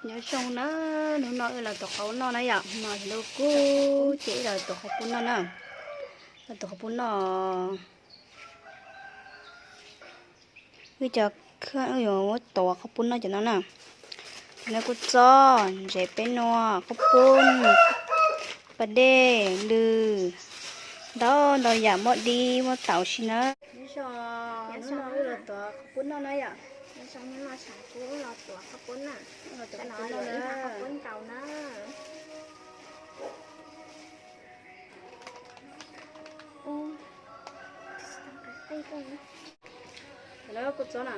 Nyob zoo na, hnub no wb los tuav qhov pub noj na yom, hnub no ces lub kub ces wb los tuav qhov pub noj na, los tuav qhov pub noj. Wb cov kheej wb yuav muab tuav qhov pub noj cov no na. Cov no kua txob, ntses peb nua, qhob poob, pas dej, lws, ntau ntau yam, muaj dib muaj taum si na. Nyob zoo, hnub no wb los tuav qhov pub noj na yom. Nyob zoo, hnub no tshav kub los tuav qhov pub noj. Los tuav qhov pub noj na. Kua txob na,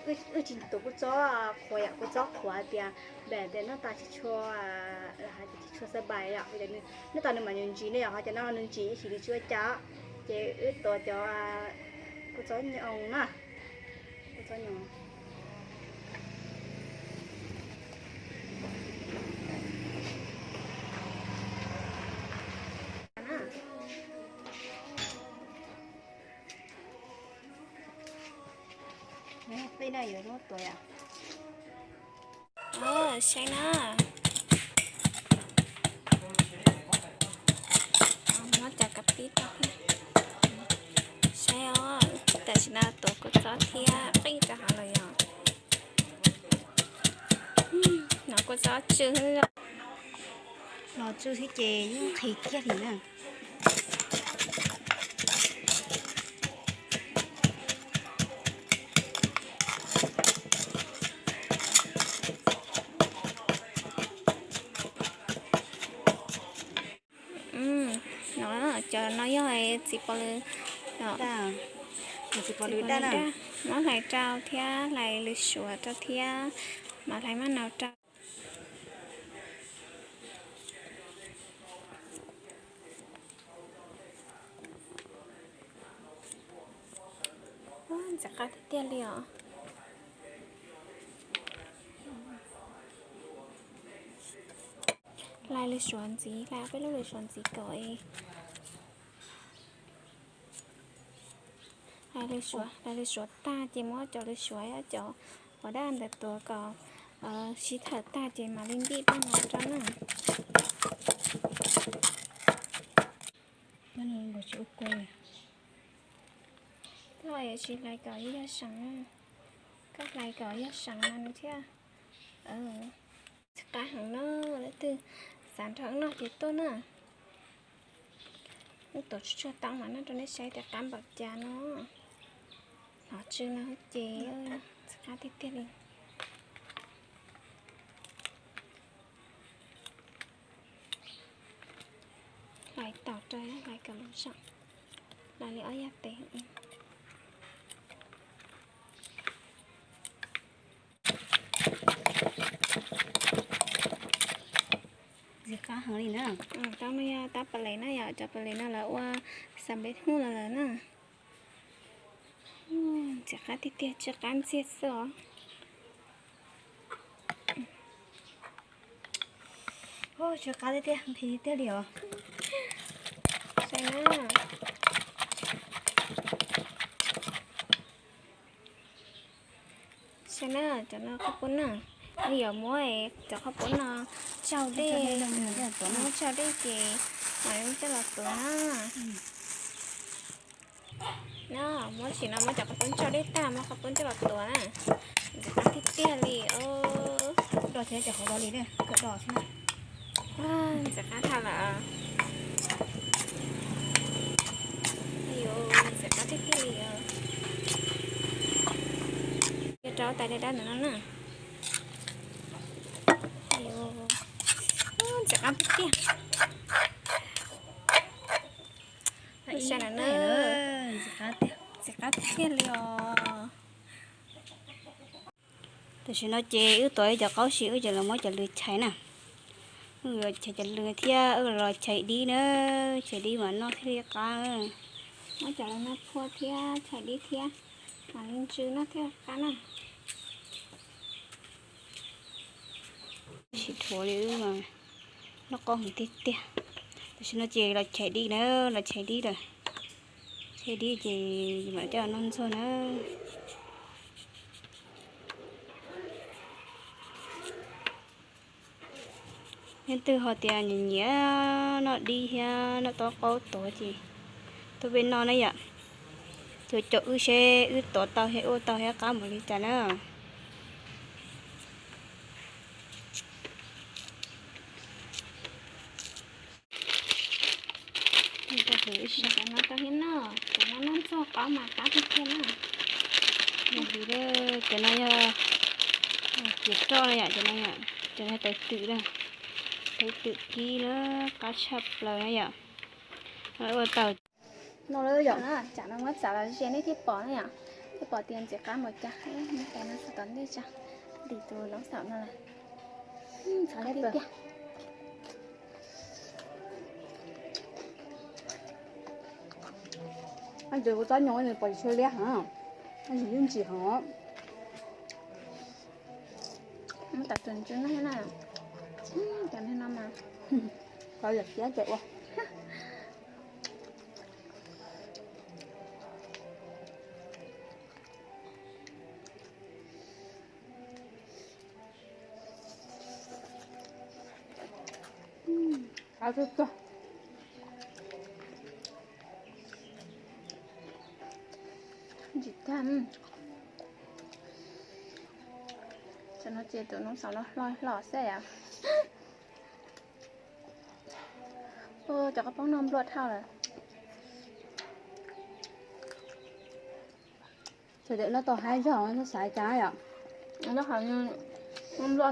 wb tsis tuav kua txob qhuav yom, kua txob qhuav tias npam tias noj tas tsis tshua, hais tias tsis tshua xab npais yom, noj tas nws mas nws ntsim ne yom, ho cov no nws ntsim ib sim nws tsis ua cas, ces wb tuav cov kua txob nyoos na, kua txob nyoos. Peb no yuav muab tuav yom. Saib na. Muab cov kab pib rau thiab. Saib os, tam sim no tuav kua txob thiab qeej rau hauv lawm yom. Hnov kua txob tsw, los tsw thiab ces yeej nqhis kiag li na. No, cov no yog txiv pov lws, txiv pov lws daj, muab hlais rau thiab hlais lws suav rau thiab, mas hlais maj nau rau. Ntxim qab tiag tiag li os. Hlais lws suav ntxiv, hlais peb lub lws suav ntxiv kom, hlais lws suav tag ces muab cov lws suav, cov uas daj ntawd tuav kom sib thawm tag ces mam li ntim paj no rau na. Koj yuav tsis hlais kom yog seem, koj hlais kom yog seem mas nws thiaj tsis qab heev na. Leej twg xav nrog wb noj ces tuaj na. Wb tuav tshuaj tau mas noj rau nej saib tias qab npaum cas no. Hnov tsw no ces tsis qab tiag tiag li. Hlais tom rau, hlais kom lub zog, hlais li ob yam tes. Ntxim qab heev li na. Tau no yog tau pas les na, yog cov pas les no lawv ua xav npe hnub los lawm na. Ntxim qab tiag tiag, tsw qab ntxiag xwb os. Tsw qab tiag tiag, nqhis tiag li os. Saib na. Saib na, cov no qhob poob na. Wb yuav muab cov qhob poob no tsaug dej, muab tsaug dej ces mam li coj los tuav na. No, muab sim no muab cov qhob poob tsaug dej tag, muab qhob poob coj los tuav na. Ntxim qab tiag tiag li. Do thiab cov qhov do li, kawm do xwb na. Ntxim qab tag lawm. Ntxim qab tiag tiag li os. Cia rau tais daj daj ntawm no na. Ntxim qab tiag tiag. Saib na, ntxim qab tiag tiag li os. Tam sim no ces wb tuav cov qaub si wb ces los muab cov lws chais na. Wb chais cov lws thiab wb los chais dib na, chais dib mas noj thiaj li qab. Muab cov lws no phua thiab chais dib thiab, mam li ntsw noj thiaj qab na. Tsis dhuav li, wb mas noj qaub heev tiag tiag. Tam sim no ces los chais dib na, los chais dib lawm. Chais dib ces mam coj noj ntxuag na. Leej twg ho tias nyiam nyiam noj dib thiab noj taub qaub tuav ces tuaj peb noj na yom. Tuaj caum wb seb wb tuav tau thiab ua tau thiab qab npaum li cas na. Cov no rau thiab no, cov no noj ntxuag qab mas qab tiag tiag na. Cov no yog, cov roj na yom, cov no yog, cov no yog tawv twm na, tawv twm kib na, qab tshaj plaws na yom. Ua tau no lawm yom. Tsam no muab txav los ze nej thiaj pom na yom, thiaj pom tias ntxim qab npaum cas. Muab tais no xa tom ntej tso, dim tus loob xaum no lawm. Ntxhov tiag tiag. Ces kuv txob nyoos nws pom tsis tshua liab heev, tab sis yeej ntsim heev os. Muab tas tus ntsis no na, cov no mas, kov yam kiab ces ua. Qab tuag tuag. Ntsim tag. Tam no ces tus noob xaum no hlo hlo xwb yom. Cov qab poob no nplua dhau lawm. Sawv daws noj tau haib zog xav cas yom. Noj qab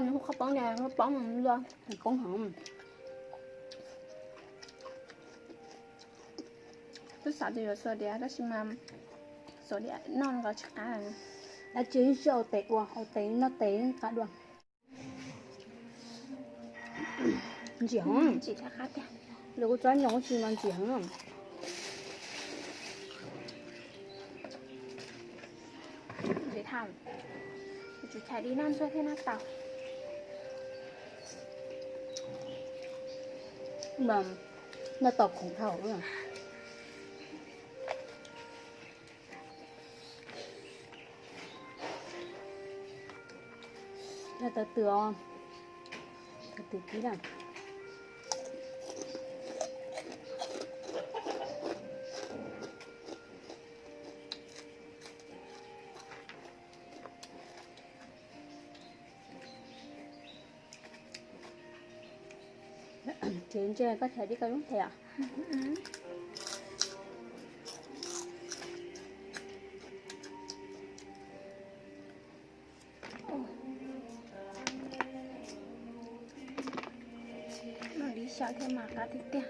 poob, qab poob nplua, poob heev. Twb xav tias yuav xuas diav tab sis mas xuas diav noj nkaus tsis qab. Dab tsi sib ua tes ua, ua tes noj tes qab dua. Ntsim heev, ntsim qab tiag. Lawv kuv txob nyoos tsis mas ntsim heev. Ntsim tham, tsis chais di noj ntxuag thiab noj taus. Noj taus khoom dhau. Yog tawv twm os, tawv twm kib na. Tsis ntse koj chais dib koj lub tes os. Noj dib xyaw thiab mas qab tiag tiag.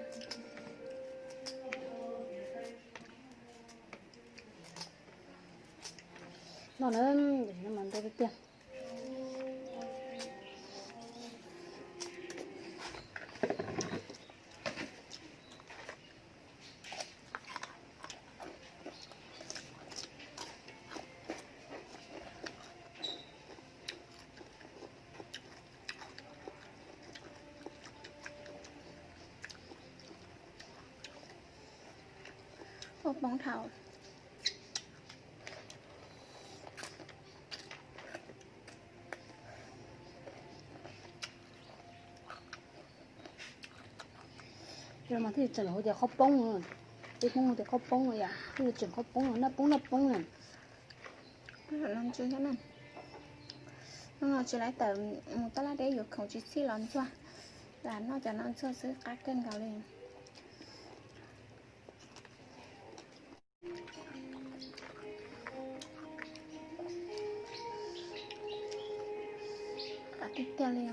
Noj na, mas ntau tiag tiag. Ua poob dhau. Mas thiaj tseem hu tias qhob poob, peb Hmoob hu tias qhob poob no yom, thiaj tseem qhob poob no, noj poob noj poob na. Hnub no tsis laib tawm mus taj laj deb yuav khoom tsis txhij los ntxuag, lam noj cov no ntxuag xwb qab kawg nkaus li. Qab tiag tiag li.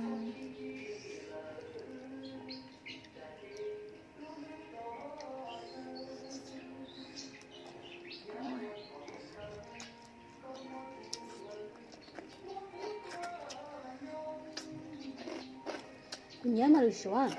Kuv nyiam mas lwm suav.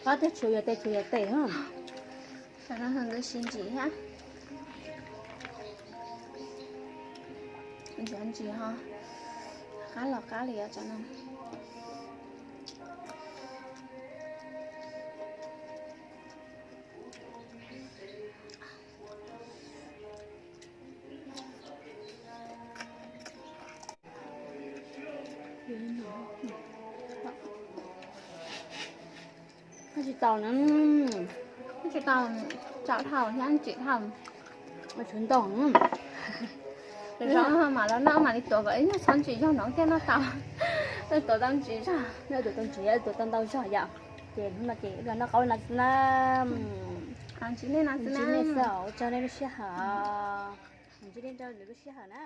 Qab tiag, tshuav yog tes, tshuav yog tes. Tam no nkawd sib ntsim thiab. Ntsim ntsim ho qab los qab li os tam no. Tsis tau na. Tsis tau, tsau dhau thiab ntsim dhau. Tshuav ntau. Zaum no mam los noj mam li tuav kom ib nyuag txhob ntsim zog no thiaj noj tau. Tuav tau ntsim zog, tuav tau ntsim, tuav tau ntau zog yom. Ces hnub no ces los noj qaub no xwb na. Ntsib nej no xwb na, ua tsaug nej lub sij hawm. Ntsib nej rau lwm lub sij hawm na.